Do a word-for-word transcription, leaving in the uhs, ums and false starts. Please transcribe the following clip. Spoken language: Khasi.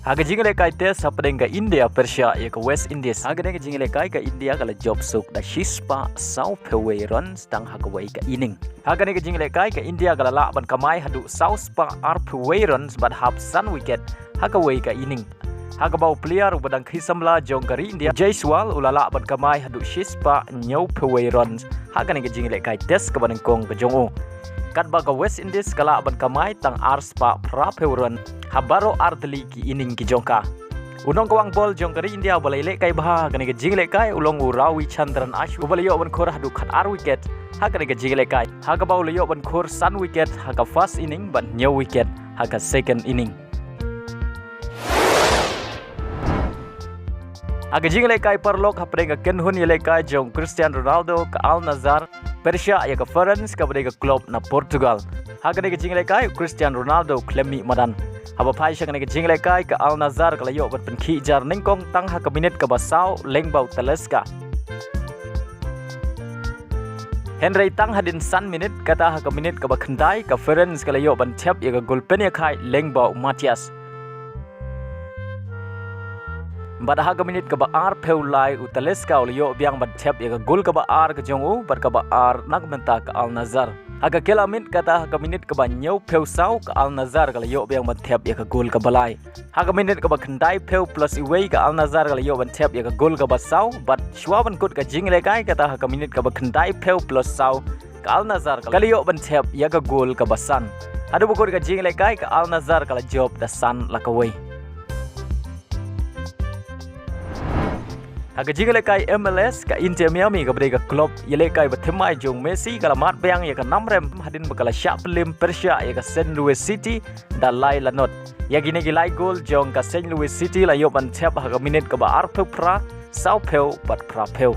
Ha ka jingïalehkai test hapdeng ka India pyrshah ïa ka West Indies, ha kane ka jingïalehkai ka India ka la jop suk da shispah sawphew wei runs tang ha kawei ka inning. Ha kane ka jingïalehkai ka India ka la lah ban kamai haduh sawspah arphew wei runs bad hap san wicket ha kawei ka inning. Ha kaba u player uba dang khie samla jong ka ri India, Jaiswal, u la lah ban kamai haduh shispah hynñiewphew wei runs ha kane ka jingïalehkai test kaba nyngkong ka jong u. Katba ka West Indies ka lah ban kamai tang arspah phraphew runs ha baroh ar tylli ki inning ki jong ka. U nongkawang bol jong ka ri India uba la ïalehkai bha ha kane ka jingïalehkai u long u Ravichandran Ashwin uba la ïoh ban khur haduh khatar wicket ha kane ka jingïalehkai, ha kaba u la ïoh ban khur san wicket ha ka first inning bad hynñiew wicket ha ka second inning. Ha ka jingïalehkai paralok hapdeng ka kynhun ïalehkai jong Cristiano Ronaldo, ka Al Nassr, pyrshah ïa ka Ferenc, kaba dei ka club na Portugal. Ha kane ka jingïalehkai u Cristiano Ronaldo khlem mih madan. Haba phai sha kane ka jingïalehkai ka Al Nassr ka la ïoh ban pynkhih jar nyngkong tang ha ka minit kaba saw lyngba u Talisca. Hynrei tang hadien san minit, kata ha ka minit kaba khyndai, ka Ferenc ka la ïoh ban thep ïa ka gol pynïakhaid lyngba u Mathias. Bad ha ka minit kaba arphew lai u Talisca u la ïoh biang ban thep ïa ka gol kaba ar ka jong u, bad kaba ar na ka bynta ka Al Nassr. Ha ka kylla miet, kata ha ka minit kaba hynñiewphew saw, ka Al Nassr ka la ïoh biang ban thep ïa ka gol kaba lai. Ha ka minit kaba khyndaiphew plus iwei, ka Al Nassr ka la ïoh ban thep ïa ka gol kaba saw, bad shuwa ban kut ka jingïalehkai, kata ha ka minit kaba khyndaiphew plus saw, ka Al Nassr ka la ïoh ban thep ïa ka gol kaba san. Haduh ba kut ka jingïalehkai, ka Al Nassr ka la jop da san la kawei. Ha ka jingïalehkai M L S, ka Inter Miami kaba dei ka club ïalehkai bathymmai jong Messi ka la mad biang ïa ka namrem hadien ba ka la shah pynliem pyrshah ïa ka Saint Louis City da lai la not. Ïa kine ki lai gol jong ka Saint Louis City la ïoh ban thep ha ka minit kaba arphew phra, sawphew bad phraphew.